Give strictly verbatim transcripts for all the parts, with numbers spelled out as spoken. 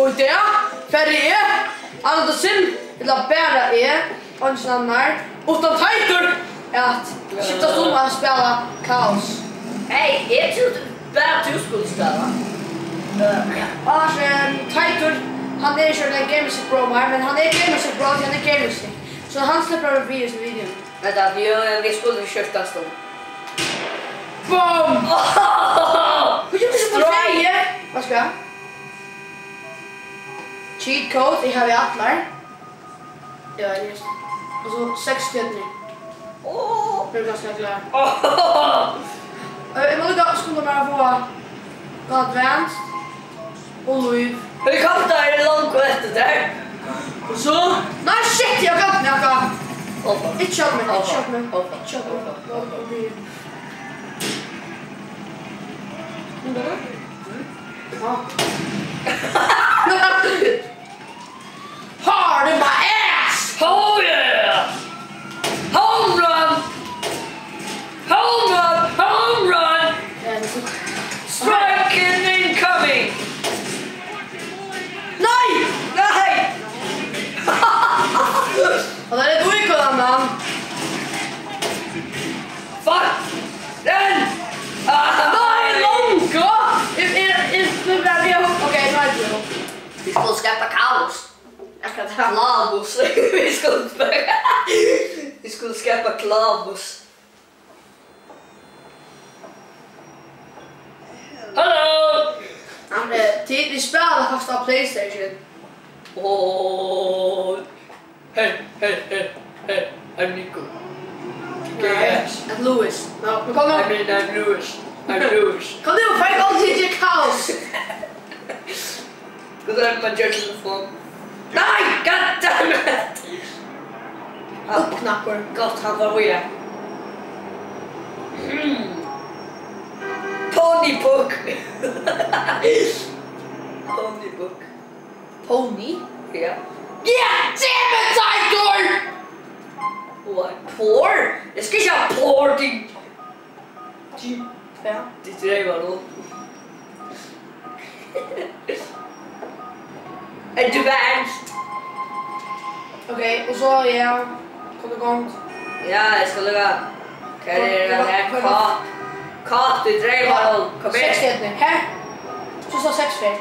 Og í dag fari eg, Arnold og Sim, ella bara eg, eingin annar, uttan Teitur, at skiftast um at spæla Kaos. Hey, eg trúði bara tú skuldi spæla. Eh, ja. Annars, ehm, Teitur, hann er ikki ein gamersick bro meir, men hann er gamersick bro, tí hann er gamersick. So hann sleppur at vera við í hesum videoum. Vent, at vit, vit skulu skiftast um. Boom! Strike! Hvat skal? Cheat code, eg havi allar. Ja, just. Og so seks stjørnur. Åh. Tað er ganska klárt. Åh. Eh, eg má líka skunda mær at fáa advanced og lív. Helikopter er langt eftir tær. Og so? Nei, shit, eg havi gloymt nakað. Áfall. Ikki hjálp meg, ikki hjálp meg. Áfall. Ikki hjálp meg. Áfall. Áfall. Áfall. Áfall. Ja. Hard in my ass! Oh yeah! Home run! Home run! Home run! Strike incoming! Nei! Nei! Og tað er tú ikki, mann. Fuck! Den! Ah! Nei, longu! Eg, eg, eg, eg, eg, ok, nú er tað. Vit skulu skapa kaos. Akkurát. Klavus. Vit skulu skapa, vit skulu skapa klavus. Hallo! Hann, eh, tí vit spæla faktiskt á PlayStation. Åh. Hey, hey, hey, hey, I'm Nico. Kick your ass. And Lewis. No, kom nú. I mean, I'm Lewis. I'm Lewis. Kom nú, fara gott, T J Kaos. Good luck, my judging form. Nei, god damn it! Uppknappur. Gott, hann fór víðari. Hmm. Pony book. Pony book. Pony? Ja. Ja, damn it, Tiger! What? Poor? Eg skal ikki hava poor, din, din, ja, ditt reyva nú. Advanced. Ok, og so, ja, kom í gongd. Ja, eg skal lukka. Hvar er hann her? Kom, kom, kom. Kát. Kát, ditt reyva nú. Kom her. Seks stjørnur. Her. So sá seks ferð.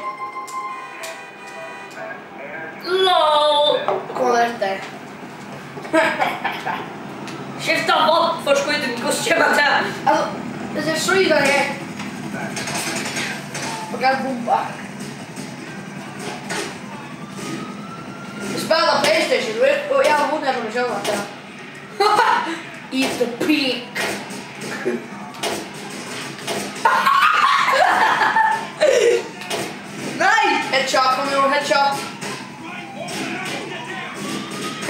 LOL! Kom eftir. Skifta vopn, for skítin, hvussu kemur tað? Altso, hesi síðan her. Og kann bomba. Eg spæli PlayStation, og eg, og eg havi vunnið hetta við sjálvan, ja. Eat the pig. Nei! Headshot, kom nú, headshot.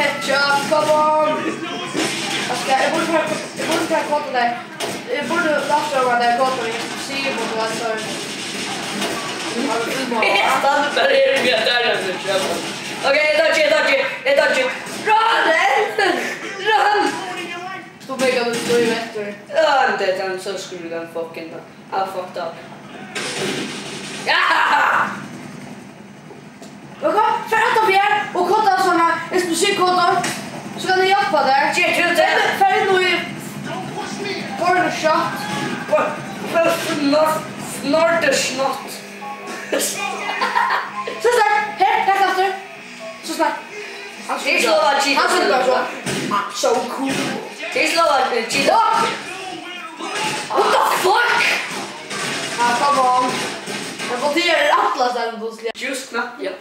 Headshot, come on. Hvat skal eg, eg burdi bara, eg burdi bara kotið tað. Eg burdi lagt over tað kotið, eg sigi bara, hvat so. Stanna bara her, við at tala um tað, sjálvan. Ok, eg dodgi, eg dodgi, eg dodgi. Run! Run! Tú fekk at tú eftir. Ja, men det er den, så skulle den fucking da. I fucked up. Ja! Vet du hva? Far aftan fyri her og kodda sånn her eksplosiv kodda. Så kann eg hjálpa tær. Get you there? Far inn í corner shot. What? Snort, snort, snort. So snart. Her, her aftur. So snart. Hann skuldi bara so. I'm so cool. Tað er slá at cheata. What? What the fuck? Ah, come on. Hann blokkerar alla staðir, plúsliga. Juice knapp, ja.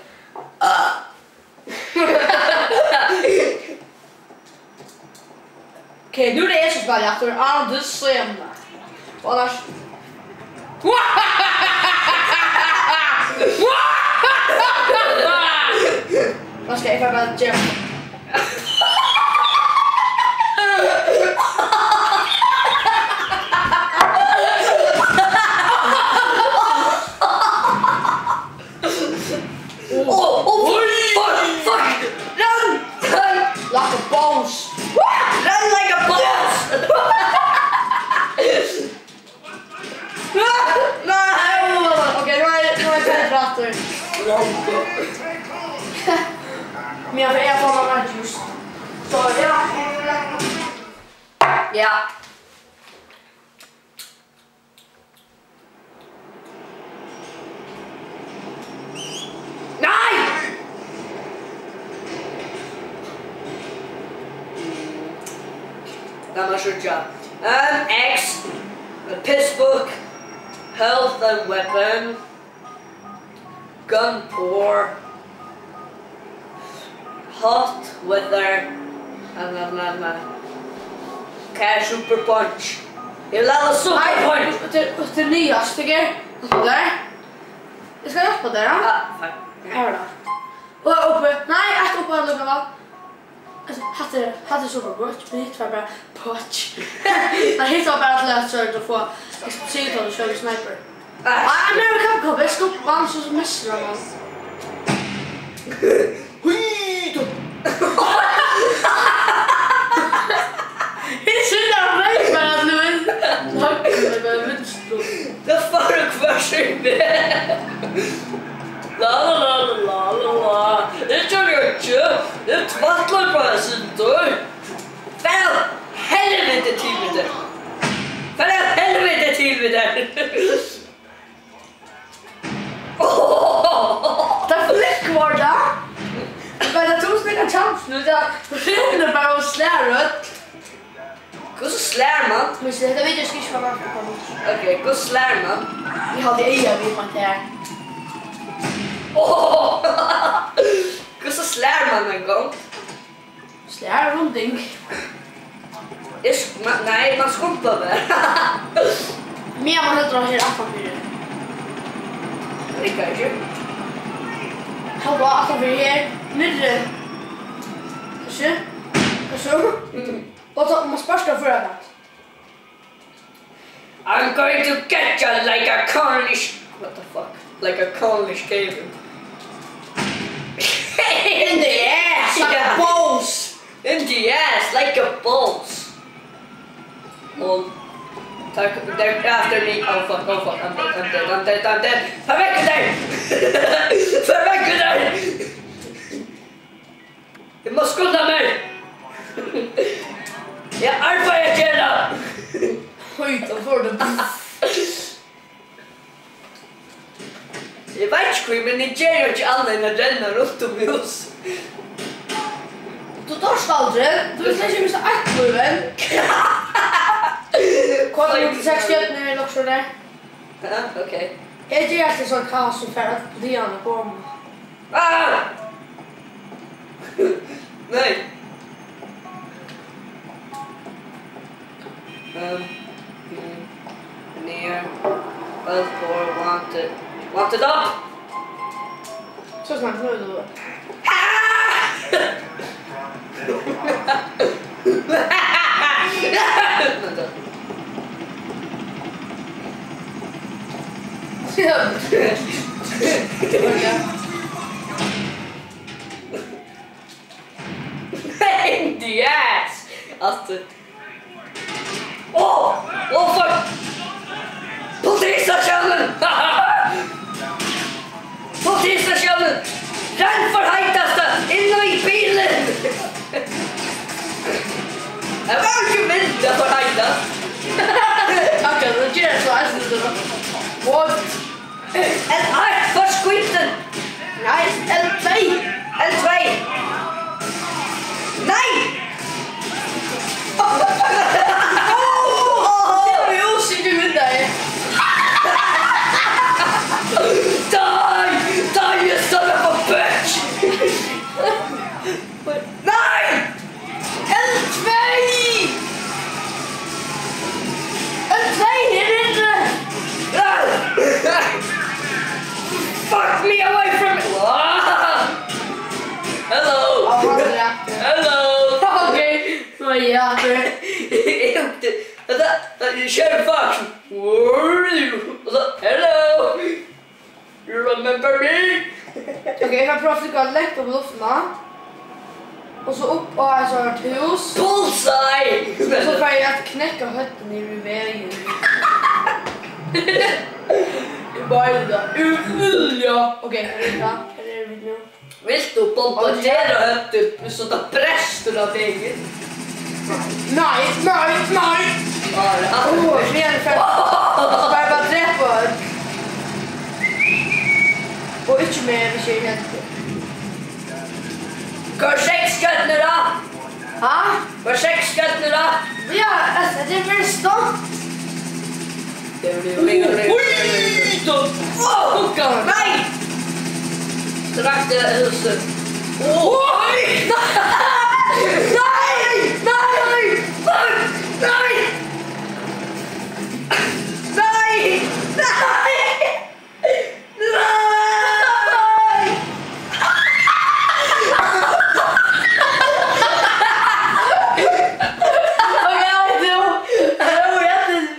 Ok, nú er tað eg sum spæli aftur. Á, tú sum. Og annars. Hvat skal eg fara at gera? Oh, oh, fuck, fuck, fuck! Run! Run! Like a boss! Run like a boss! Nei! Ok, nú er, nú er tað aftur. Men eg fái mamma juice. So, ja. Ja. Nei! Lat meg síggja. Um, X, pissbook, health and weapon, gun poor, hot weather, na, na, na, na. Hvat er super punch? Eg vil hava super punch! Nei, til, til nýast, ikki? Upp á tær. Eg skal hjálpa tær, ja? Ah, fuck. Her er tað. Og uppi. Nei, eitt uppi allíkavæl. Altso, hatta er, hatta er super punch, men hitt var bara punch. Nei, hitt var bara til at sørge for at fáa explosiv, tá tú skjøt sniper. Ah. Ah, American Cup, eg skal upp á hann, so, so mestrar hann. Hui, tú. Eg skilji hann vel, bara at nú er høgri, men bara vinstru. Tað fór hvør sín veg. La, la, la. Eg gjørdi einki. Eg tvætlaði bara eitt sindur. Far helviti til við tær. Far helviti til við tær. Tað flikvar tað. Men tað er tú sum ikki hevur kjansin nú, tað rinnur bara og slær øll. Hvussu slær mann? Men so hetta video skal ikki fara langt upp á nú. Ok, hvussu slær mann? Eg haldi eyga við mann her. Hvussu slær mann ein gong? Slær runding. Eg sk-, ma-, nei, mann skumpar bara. Meðan mann heldur á her aftanfyri. Riggar ikki. Halla, aftanfyri her. Niðri. Hvussu? Hvussu? Mm. Og tá, mann sparkar fyrra kant. I'm going to get you like a Cornish. What the fuck? Like a Cornish cave. In the ass, like a boss. In the ass, like a boss. Og takk, they're after me. Oh fuck, oh fuck, I'm dead, I'm dead, I'm dead, I'm dead. Far vekk við tær! Far vekk við tær! Eg má skunda mær! Eg havi arbeiði at gera! Oj, tá fór tað. Eg veit ikki hví, men eg geri jo ikki annað enn at renna runt um hús. Tú dugir aldri. Tú hevur slett ikki mistað eitt lív enn. Hvussu nógvar stjørnur eru nokk so tað? Ja, ok. Eg geri altíð sovorðið kaos sum fær øll liðini at koma. Ah! Nei. Um, mm, near. Both four wanted. Wanted up! So snart, nú er tú. In the ass! Aftur. Åh! Åh, fuck! Politistasjonen! Politistasjonen! Renn for heitasta! Inn í bilin! Eg var ikki villig at for heitast. Akkurát, nú ger eg so eisini. What? L eitt for skítin! Nei, L tvey! L tvey! Nei! Sær tú jú, sær tú myndaði. Die! Die, you son of a bitch! Nei! L tvey! L tvey, her er tað! Fuck me away from it! Ah! Hello! Á, hann drap meg. Hello! Ok, nú er eg aftur. Hetta, hetta er Sherry Fox. Where are you? Og so, hello! You remember me? Ok, eg fari at prøva at flúgva langt upp í luftina. Og so upp á eitt sovorðið hús. Bullseye! Og so fari eg at knekka høvdið niður í vegin. Beina úr olju. Ok, her er tað. Her eru vit nú. Vilt tú bombardera høvdið, so tað brestur á teg? Nei, nei, nei! Áh, eg hatar teg. Bara, bara drepa øll. Og ikki meg, hvis eg er hentur. Koyr seks skøtnir á! Ha? Koyr seks skøtnir á! Ja, altso, tað er bara stopp. Ui, nei! Strakk teg, Elsa. Ui! Nei! Nei! Nei! Nei! Nei! Nei! Ok, eg haldi,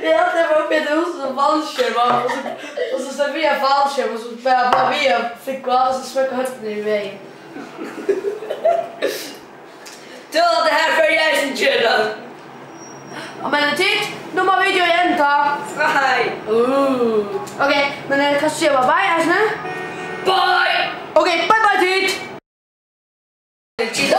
eg haldi, eg var uppi í hesum húsinum sum fallskjerm, og so, og so stóð eg við ein fallskjerm, og so bara, bara við at flúgva, og so smekka høvdið í vegin. Tú, hatta her fer eg eisini gera. Men tit, nú má videoið enda. Nei. Uh. Ok, men, eh, kanst tú siga bye bye eisini? Bye! Ok, bye bye, tit! Tit,